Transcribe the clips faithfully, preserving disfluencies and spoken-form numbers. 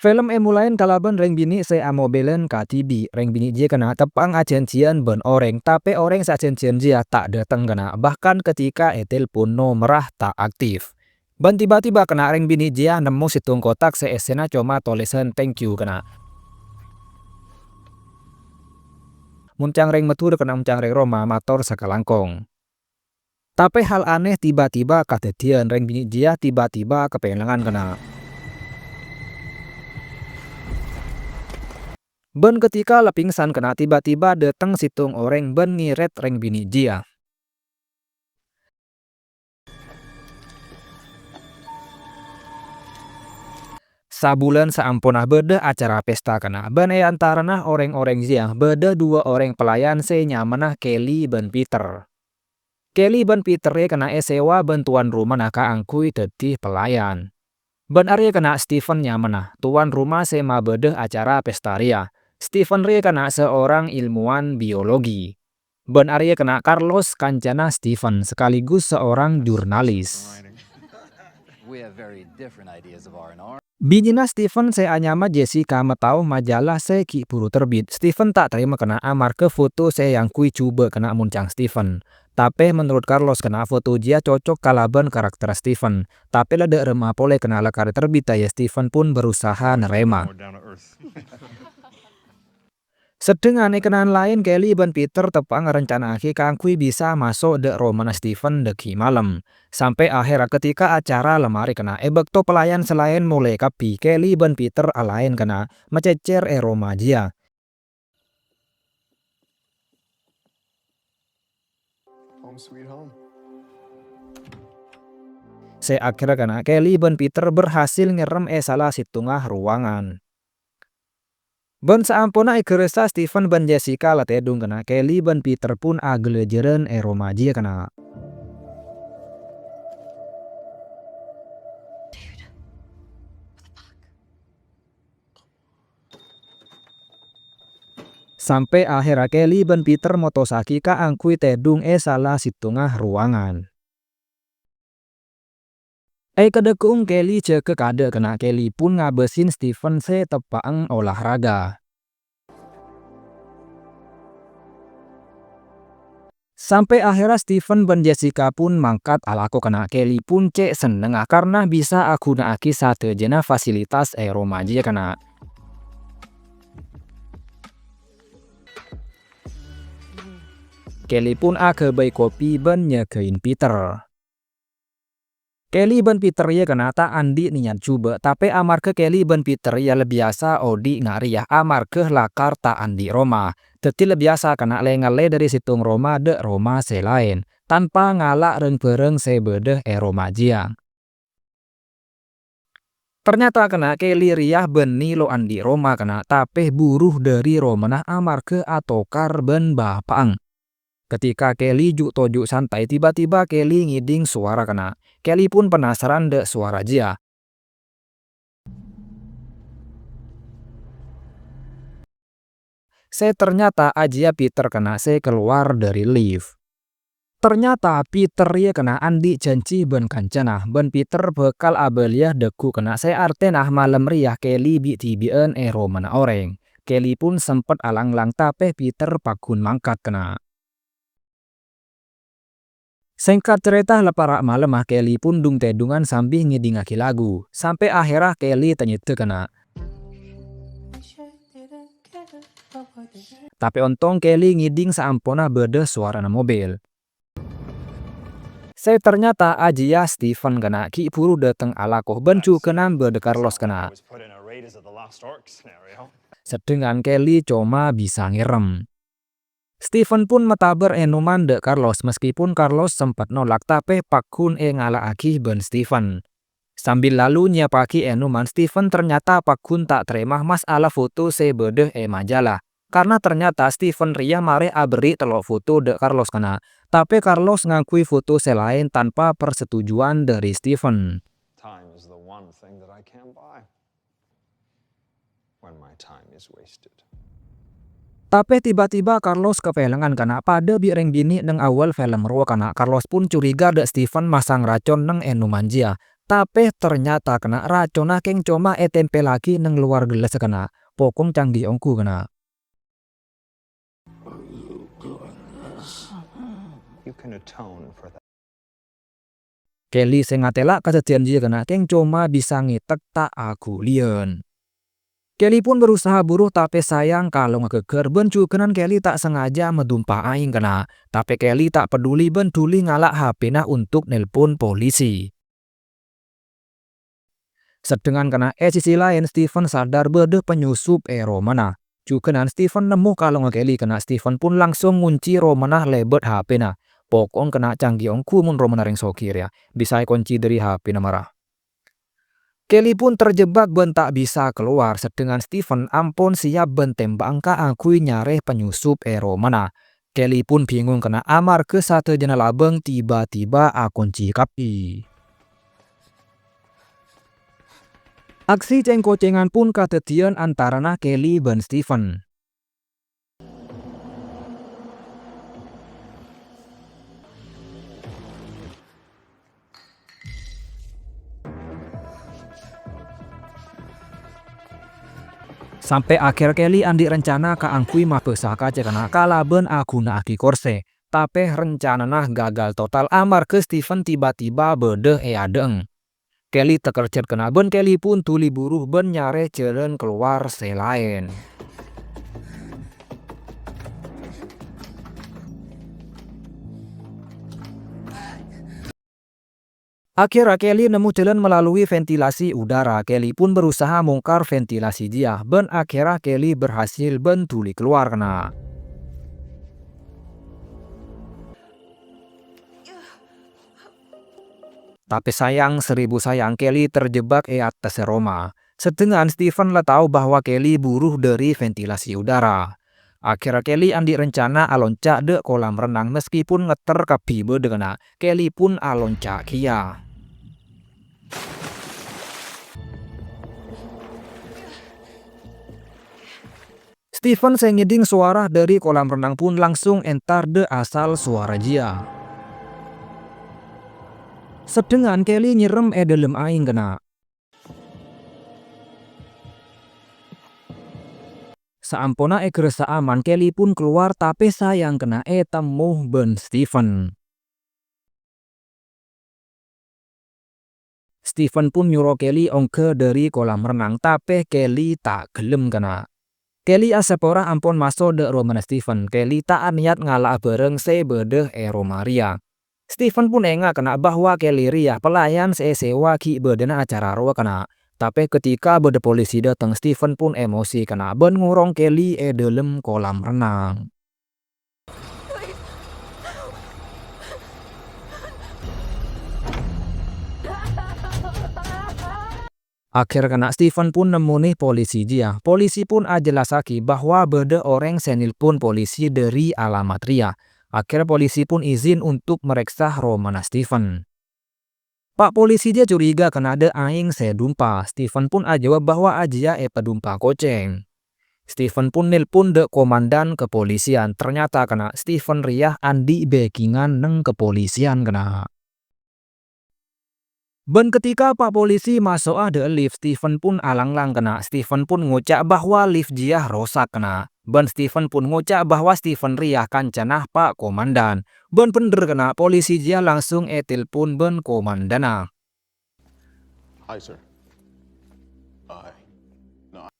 Film èmolaè kalabân rèng binè' sè amobilan kadhibi'. Rèng binè' jiyâ kèna' teppa'na ajhânjhiyân bân orèng, tapè orèng sè ajhânjhiyân jiyâ ta' dâteng kèna', bahkan ketika ètelpon nomerra ta' aktif. Bân tiba-tiba kèna' rèng binè' jiyâ nemmo sèttong kotak sè èssèna coma tolèsan "Thank you" kèna'. Mon ca'na rèng Madhurâ kèna' mon ca'na rèng Roma mator sakalangkong. Tapè hal anè tiba-tiba kadhâddhiyân, rèng binè' jiyâ tiba-tiba kapèlèngan kèna'. Bân ketika la pingsan kèna', tiba-tiba dâteng sèttong orèng bân ngèrèt rèng binè' jiyâ. Sabulân saamponna bâdâ acara pesta kèna', bân è antarana orèng-orèng jiyâ bâdâ duwâ' orèng pelayan sè nyamana Kelly bân Peter. Kelly bân Peter rèya kèna' èsèwa bân towan romana kaangghuy dhâddhi pelayan. Bân arèya kèna' Steven nyamana, towan roma sè mabâdâ acara pesta rèya. Steven rèya kèna' seorang ilmuwan biologi. Bân arèya kèna' Carlos, kancana Steven, sekaligus seorang jurnalis. We have very different ideas of R and R. Binèna Steven sè anyama Jessica matao majalah sè ghi' bhuru terbit. Steven ta' tarèma kèna' amarghâ foto sè èangghuy jhubâ' kèna' mon ca'na Steven. Tapè menurut Carlos kèna' foto jiyâ cocok kalabân karakter Steven. Tapè la dâ' remma polè kèna' la karè terbit, ya Steven pun berusaha narèma. Seddheng anè-kennèng laèn, Kelly bân Peter teppa'na ngarencana'aghi kaangghuy bisa maso' dâ' romana Steven dhâggi' malem. Sampè' ahèrra ketika acara la marè kèna', è bâkto pelayan sè laèn molè kabbhi, Kelly bân Peter alaèn kèna' macècèr è roma jiyâ. Home sweet home. Sè akhèrra kèna' Kelly bân Peter berhasil ngèrèm è sala sèttonga rowangan. Bân saamponna èghârâsa Steven bân Jessica la tèdung kèna', Kelly bân Peter pun aghâlâjârân è roma jiyâ kèna'. Sampè' ahèrra Kelly bân Peter motossaghi kaangghuy tèdung è sala sèttonga rowangan. È kadhâgghung Kelly jâgâ kaadâ' kèna', Kelly pun ngabâsin Steven sè teppa'na olahraga. Sampè' ahèrra Steven bân Jessica pun mangkat alako kèna', Kelly pun cè' sennengnga karna bisa aghuna'aghi sadhâjâna fasilitas è roma jiyâ kèna'. Kelly pun aghâbây kopi bân nyagain Peter. Kelly bân Peter rèya kèna' ta' andi' niyat jhubâ', tapè amarghâ Kelly bân Peter rèya la biyasa odi' nga' rèya amarghâ lakar ta' andi' roma. Dhâddhi la biyasa kèna' lè-ngallè dâri sèttong roma dâ' roma sè laèn, tanpa ngala' rang-bhârâng sè bâdâ è roma jiyâ. Ternyata kèna' Kelly rèya bânnè lo' andi' roma kèna', tapè buru dâri romana amarghâ atokar bân bapa'na. Ketika Kelly ju'-toju' santai, tiba-tiba Kelly ngèdhing sowara kèna'. Kelly pun penasaran dâ' sowara jiyâ. Sè ternyata ajiyâ Peter kèna' sè kalowar dâri lift. Ternyata Peter rèya kèna' andi' jhânjhi bân kancana, bân Peter bhâkal abâliyâ dhâggu' kèna', sè artèna malem rèya Kelly bi'-dhibi'ân è romana orèng. Kelly pun sempet alanglang, tapè Peter pagghun mangkat kèna'. Sèngkat carèta, la para' malemma Kelly pun dung-tèdungan sambi ngèdhingaghi lagu, sampè' ahèrra Kelly tanyèdhâ kèna'. Tapè ontong Kelly ngèdhing saamponna bâdâ sowarana mobil. Sè ternyata ajiyâ Steven kèna' ghi' buru dâteng alako bân jhughân bâdâ Carlos kèna'. Seddhengngan Kelly coma bisa ngèrèm. Steven pun matabâr ènoman dâ' Carlos, meskipun Carlos sempet nolak, tapè pagghun èngala'aghi bân Steven. Sambil lalu nyiyappaghi ènoman, Steven ternyata pagghun ta' tarèma mas'ala foto sè bâdâ è majalah. Karna ternyata Steven rèya marè aberri' tello' foto dâ' Carlos kèna', tapè Carlos ngangghuy foto sè laèn tanpa persetujuan dâri Steven. Time is the one thing that I can buy when my time is wasted. Tapè tiba-tiba Carlos kapèlèngan kèna' padâ bi' rèng binè' neng awwâl film rowa kèna'. Carlos pun curiga dâ' Steven masang racon neng ènoman jiyâ. Tapè ternyata kèna raconna kèng coma ètèmpèllaghi neng lowar gellassa kèna. Pokong canggih ongghu kèna. You can atone for that. Kelly sè ngatèla' kadhâddhiyân jiyâ kèna kèng coma bisa ngètek ta' aghuliyân. Kelly pun berusaha buru tapè sayang kalongnga ghâggâr bân jhughânan Kelly ta' sengaja madhumpa aèng kèna. Tapè Kelly ta' peduli bân dhuli ngala' H P-na untuk nelpon polisi. Sedhengan kèna è sisi laèn Steven sadar bâdâ penyusup è romana. Jhughânan Steven nemmo kalongnga Kelly kèna Steven pun langsung ngonci romana lèbât H P-na. Pokong kèna canggih ongghu mon romana rèng soghi rèya bisa èkonci dhâri H P-na mara. Kelly pun terjebak bân ta' bisa kalowar, sedhengan Steven ampon siap bân temba'an kaangghuy nyarè penyusup è romana. Kelly pun bingung kèna amarghâ sadhâjâna labâng tiba-tiba akonci kabbhi. Aksi cèng-kocèngan pun kadhâddhiyân antarana Kelly bân Steven. Sampè' akhèr Kelly andi' rencana kaangghuy mabâsa kacèkana kalabân aghuna'aghi korsè, tapè rencanana gagal total amarghâ Steven tiba-tiba bâdâ è adâ'eng. Kelly takerjhât kèna bân Kelly pun dhuli buru bân nyarè jhâlân kalowar sè laèn. Akhèrra Kelly nemmo jhâlân melalui ventilasi udara. Kelly pun berusaha mongkar ventilasi jiyâ, bân akhèrra Kelly berhasil bân dhuli kalowar kèna. Tapè sayang seribu sayang, Kelly terjebak è attassa roma. Sedhengan Steven la tao bahwa Kelly buru dhâri ventilasi udara. Akhèrra Kelly andi' rencana alonca' dâ' kolam renang, meskipun ngètter kabbhi bâdâ kèna, Kelly pun alonca' kèya. Steven sè ngèdhing sowara dhâri kolam renang pun langsung entar dâ' asal sowara jiyâ. Sedhengan Kelly nyerrem è dhâlem aèng kèna. Saamponna èghârâssa aman, Kelly pun kalowar, tapè sayang kèna ètemmo bân Steven. Steven pun nyoro Kelly ongghâ dhâri kolam renang, tapè Kelly ta' ghellem kèna. Kelly asapora ampon maso' dâ' romana Steven. Kelly ta' anèyat ngala'a bhârâng sè bâdâ è roma rèya. Steven pun enga' kèna bahwa Kelly rèya pelayan sè èsèwa ghi' bâdâna acara rowa kèna. Tapè ketika bâdâ polisi dâteng, Steven pun emosi kèna bân ngorong Kelly è dhâlem kolam renang. Akhèr kèna Steven pun nemmonè polisi jiyâ. Polisi pun ajhellassaghi bahwa bâdâ orèng sè nelpon polisi dhâri alamat rèya. Akhèr polisi pun izin untuk marèksa romana Steven. Pa' polisi jiyâ curiga kèna dâ' aèng sè dumpa. Steven pun ajâwâb bahwa ajiyâ èpadumpa kocèng. Steven pun nelpon dâ' komandan kepolisian. Ternyata kèna Steven rèya andi' backingan neng kepolisian kèna. Bân ketika pa' polisi maso'a dâ' lift, Steven pun alanglang kèna. Steven pun ngoca' bahwa lift jiyâ rosak kèna. Bân Steven pun ngoca' bahwa Steven rèya kancana pa' komandan. Bân bhendher kèna polisi jiyâ langsung ètelpon bân komandanna. Hi, sir. Hi.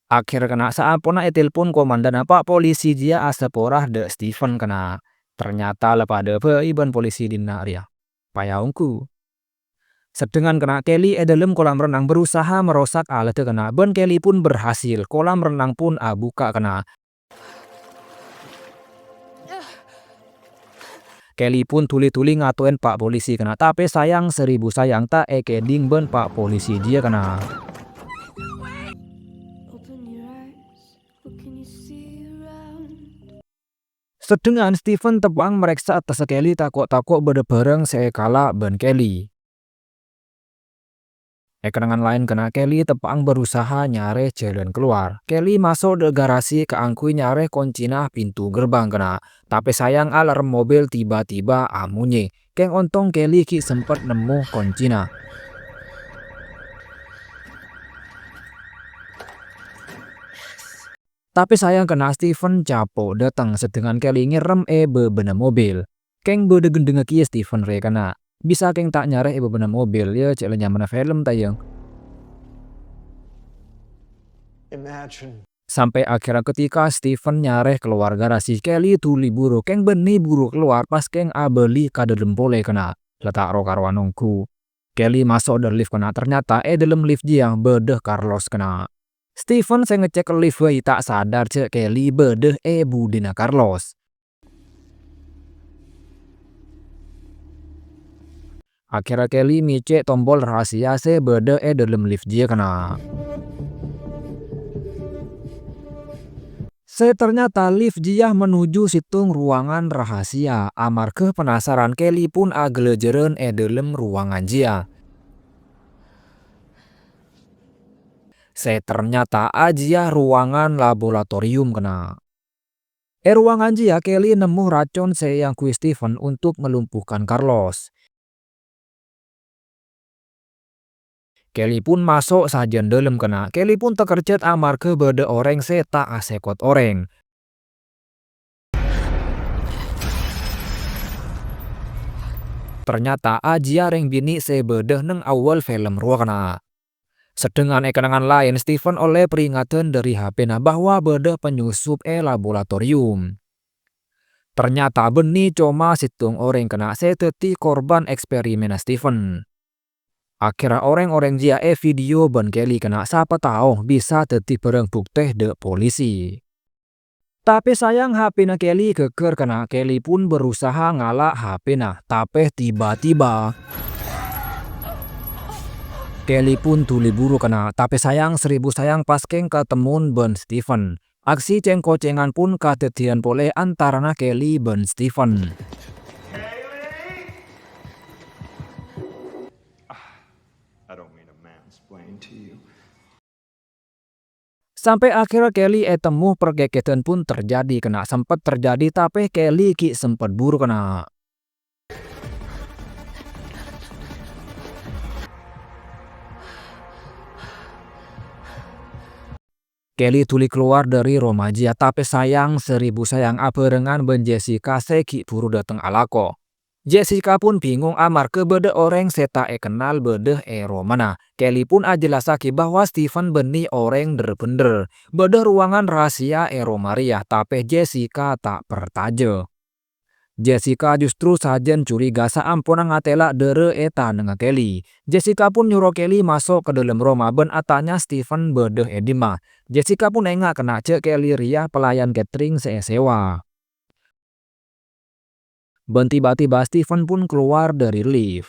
Akhèr kèna saamponna ètelpon komandanna, pa' polisi jiyâ asapora dâ' Steven kèna. Ternyata la padâ bhâi bân polisi dinna' rèya. Payaongghu. Sedhengan kèna Kelly è dhâlem kolam renang berusaha marosak aladdhâ kèna, bân Kelly pun berhasil. Kolam renang pun abukka' kèna. Kelly pun dhuli-dhuli ngato'èn pa' polisi kèna, tapè sayang seribu sayang ta' èkèdhing bân pa' polisi jiyâ kèna. Open your eyes. What can you see around? Sedhengan Steven teppa'an marèksa attassa Kelly, tako'-tako' bâdâ bhârâng sè èkala' bân Kelly. È kennengngan laèn kèna Kelly teppa'an berusaha nyarè jhâlân kalowar. Kelly maso' dâ' garasi kaangghuy nyarè koncina pintu gerbang kèna. Tapè sayang alarm mobil tiba-tiba amonyè. Kèng ontong Kelly ghi' sempet nemmo koncina. Tapè sayang kèna Steven capo' dâteng, sedangkan Kelly ngèrèm è bâbâna mobil. Kèng bâdâ ghândhângnga kèya Steven rè kèna. Bisa kèng ta' nyarè è bâbâna mobil, yâ jhâ' la nyamana film ta' iyâ. Imagine. Sampè' akhèrra ketika Steven nyarè keluarga rasi Kelly dhuli buru kèng bânnè buru kalowar pas kèng abâli ka dâlem polè kèna. La ta' ro-karowan ongghu. Kelly maso' dâlem lift kèna, ternyata è dâlem lift jiyâ bâdâ Carlos kèna. Steven sè ngecek lift bhâi ta' sadar jhâ' Kelly bâdâ è budina Carlos. Akhèrra Kelly mècè' tombol rahasia sè bâdâ è dâlem lift jiyâ kèna. Sè ternyata lift jiyâ menuju sèttong ruangan rahasia. Amarghâ penasaran, Kelly pun aghâlâjârân è dâlem ruangan jiyâ. Sè ternyata ajiyâ ruangan laboratorium kèna. È ruangan jiyâ Kelly nemmo racon sè èangghuy Steven untuk melumpuhkan Carlos. Kelly pun maso' sajân dâlem kèna. Kelly pun takerjhât amarghâ bâdâ orèng sè ta' asèkot orèng. Ternyata ajiyâ rèng binè' sè bâdâ neng awwâl film rowa kèna. Sedangkan è kennengngan laèn, Steven ollè peringatan dâri H P-na bahwa bâdâ penyusup è laboratorium. Ternyata bânnè coma sèttong orèng kèna sè dhâddhi korban eksperimenna Steven. Akhèrra orèng-orèng jiyâ èvideo bân Kelly kèna, sapa tao bisa dhâddhi bhârâng buktè dâ' polisi. Tapè sayang H P-na Kelly ghâggâr kèna, Kelly pun berusaha ngala' H P-na, tapè tiba-tiba Kelly pun dhuli buru kèna, tapè sayang seribu sayang pas kèng katemmon bân Steven. Aksi cèng-kocèngan pun kadhâddhiyân polè antarana Kelly bân Steven. I don't mean to mansplain to you. Sampè' akhèrra Kelly ètemmo, perkèkèdhân pun terjadi kèna, sempet terjadi, tapè Kelly ghi' sempet buru kèna. Kelly dhuli kalowar dâri roma jiyâ, tapè sayang seribu sayang abhârengan bân Jessica sè ghi' buru dâteng alako. Jessica pun bingung amarghâ bâdâ orèng sè ta' èkennal bâdâ è romana. Kelly pun ajhellassaghi bahwa Steven bânnè orèng dhâr-bhendhâr. Bâdâ ruangan rahasia è roma rèya, tapè Jessica ta' parcajâ. Jessica justru sajân curiga saamponna ngatèla' dârâ è tanangnga Kelly. Jessica pun nyoro Kelly maso' ka dâlem roma bân atanya Steven bâdâ è dimma. Jessica pun enga' kèna jhâ' Kelly rèya pelayan catering sè èsèwa. Bân tiba-tiba Steven pun kalowar dâri lift.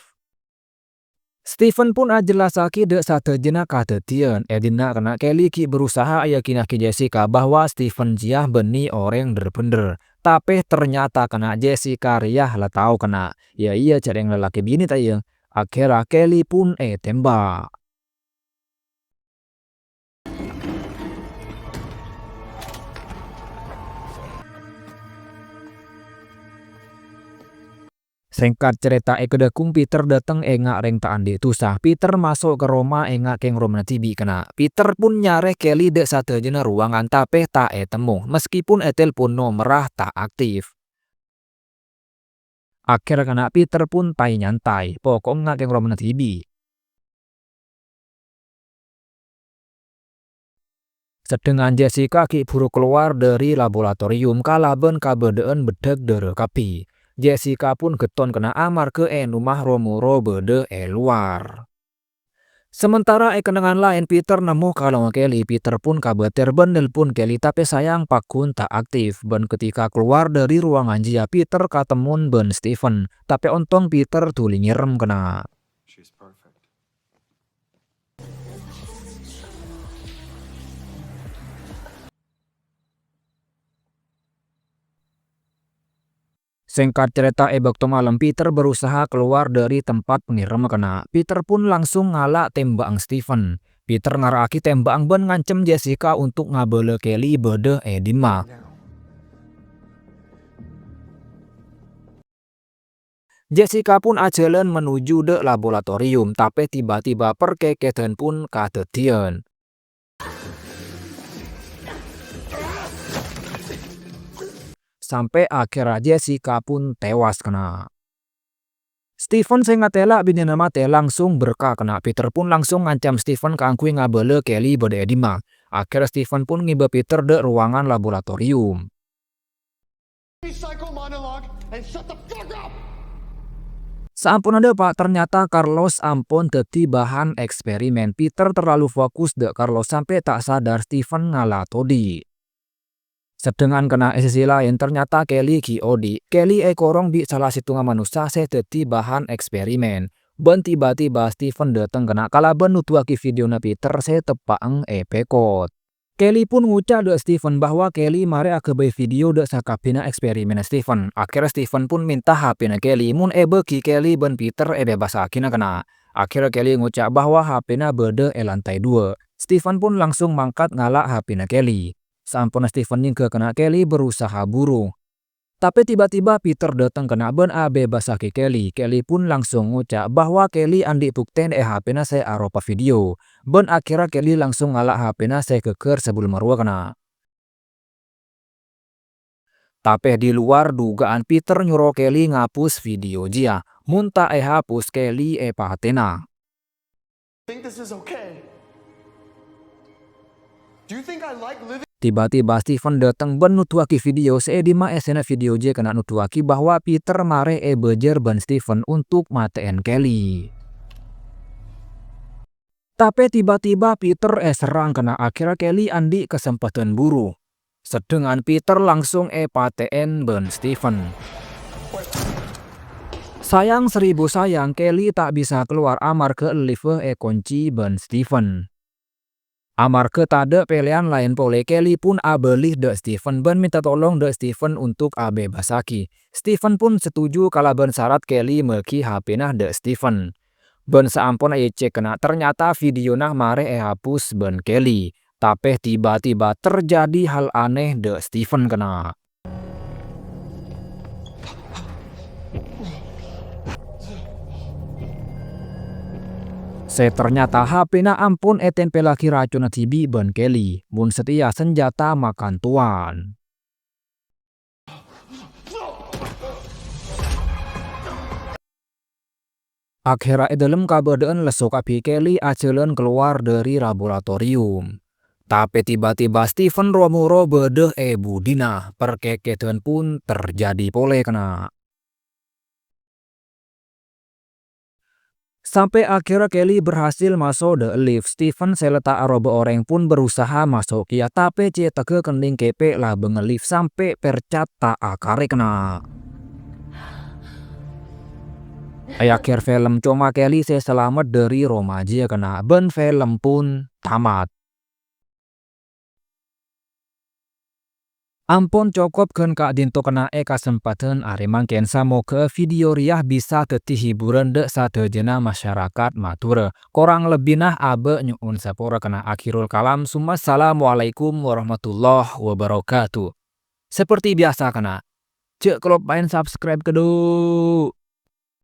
Steven pun ajhellassaghi dâ' sadhâjâna kadhâddhiyân. È dinna' kèna Kelly ghi' berusaha ayakinaghi Jessica bahwa Steven jiyâ bânnè orèng dhâr-bhendhâr. Tapè ternyata kèna Jessica rèya la tao kèna, yâ iyâ jhâ' rèng lalakè binè ta' iyâ. Akhèrra Kelly pun ètèmbhâk. Sèngkat carèta, è kadhâkung Peter dâteng enga' rèng ta' andi' dhusa. Peter maso' ka roma enga' kèng romana dhibi' kèna. Peter pun nyarè Kelly dâ' sadhâjâna rowangan tapè ta' ètemmo, meskipun ètelpon nomerra ta' aktif. Akhèrra kèna Peter pun tay-nyantai, pokok enga' kèng romana dhibi'. Sedangkan Jessica ghi' buru kalowar dâri laboratorium kalabân kabâdâ'ân beddhâk dârâ kabbhi. Jessica pun ghetton kèna amarghâ ènomma ro-moro bâdâ è lowar. Sementara è kennengngan laèn, Peter nemmo kalongnga Kelly. Peter pun kabâtèr bân nelpon Kelly, tapè sayang pagghun ta' aktif. Bân ketika kalowar dâri rowangan jiyâ, Peter katemmon bân Steven. Tapè ontong Peter dhuli ngèrèm kèna. Sèngkat carèta, è bâkto malem, Peter berusaha kalowar dâri tempat pangèrèmma kèna. Peter pun langsung ngala' tèmbhâ'ân Steven. Peter ngara'aghi tèmbhâ'ân bân ngancem Jessica untuk ngabâlâ Kelly bâdâ è dimma. Jessica pun ajhâlân menuju dâ' laboratorium, tapè tiba-tiba parkèkèdhân pun kadhâddhiyân. sampè' akhèrra Jessica pun tewas kèna. Steven sè ngatèla' binèna matè langsung berka kèna. Peter pun langsung ngancam Steven kaangghuy ngabâlâ Kelly bâdâ è dimma. Akhèrra Steven pun ngèbâ Peter dâ' rowangan laboratorium. Psycho monologue and shut the fuck up! Saamponna dâpa', ternyata Carlos ampon dhâddhi bahan eksperimen. Peter terlalu fokus dâ' Carlos sampè' ta' sadar Steven ngala' todi'. Sedangkan kèna è sisi laèn, ternyata Kelly ghi' odi'. Kelly èkorong bi' sala sèttonga manossa sè dhâddhi bahan eksperimen. Bân tiba-tiba Steven dâteng kèna kalabân nodhuwâghi videona Peter sè teppa'eng èpèkot. Kelly pun ngoca' dâ' Steven bahwa Kelly marè aghâbây video dâ' sakabbhiyânna eksperimenna Steven. Akhèrra Steven pun mènta H P-na Kelly mon èbâghi Kelly bân Peter èbebassaghina kèna. Akhèrra Kelly ngoca' bahwa H P-na bâdâ è lantai duwâ'. Steven pun langsung mangkat ngala' H P-na Kelly. Saamponna Steven nyèngghâ kèna, Kelly berusaha buru. Tapè tiba-tiba Peter dâteng kèna bân abebassaghâ Kelly. Kelly pun langsung ngoca' bahwa Kelly andi' buktèna è H P-na sè aropa video. Bân akhèrra Kelly langsung ngala' H P-na sè ghâggâr sabellunna rowa kèna. Tapè di luar dugaan, Peter nyoro Kelly ngapus video jiyâ. Mon ta' èhapus, Kelly èpatèna. Think this is okay? Do you think I like living? Tiba-tiba Steven dâteng bân nodhuwâghi video sè è dimma èssèna video jiyâ kèna nodhuwâghi bahwa Peter marè èbâjâr bân Steven untuk matè'èn Kelly. Tapè tiba-tiba Peter èserrang kèna, akhèrra Kelly andi' kasempadhân buru. Sedangkan Peter langsung èpatè'èn bân Steven. Sayang seribu sayang, Kelly ta' bisa kalowar amarghâ lift-a èkonci bân Steven. Amarghâ tadâ' pèlèyan laèn polè, Kelly pun abâli dâ' Steven bân mènta tolong dâ' Steven untuk abebasaghi. Steven pun setuju kalabân sarat Kelly mèghi H P-na dâ' Steven. Bân saamponna ècèk kèna, ternyata videona marè èhapus bân Kelly. Tapè tiba-tiba terjadi hal aneh dâ' Steven kèna. Sè ternyata H P-na ampon ètèmpèllaghi raconna dhibi' bân Kelly, mon satèya sanjhâta makan towan. Akhèrra è dâlem kabâdâ'ân lesso kabbhi, Kelly ajhâlân kalowar dâri laboratorium. Tapè tiba-tiba Steven ro-moro bâdâ è budina, parkèkèdhân pun terjadi polè kèna. Sampè' akhèrra Kelly berhasil maso' dâ' lift. Steven sè la ta' aroba orèng pun berusaha maso' kèya, tapè cètaghâ kennèng kèpè' labângnga lift sampè' pèrcat ta' akarè kèna. È akhèr film, coma Kelly sè salamet dâri roma jiyâ kèna, bân film pun tamat. Ampon cokop ghân ka'dinto kèna è kasempadhân arè mangkèn. Samoghâ video rèya bisa dhâddhi hiburan dâ' sadhâjâna masyarakat Madhurâ. Korang lebbina abâ' nyo'on sapora kèna. Akhirul kalam, summa assalamualaikum warahmatullahi wabarakatuh. Seperti biasa kèna, jhâ' kaloppaè subscribe, kèdu.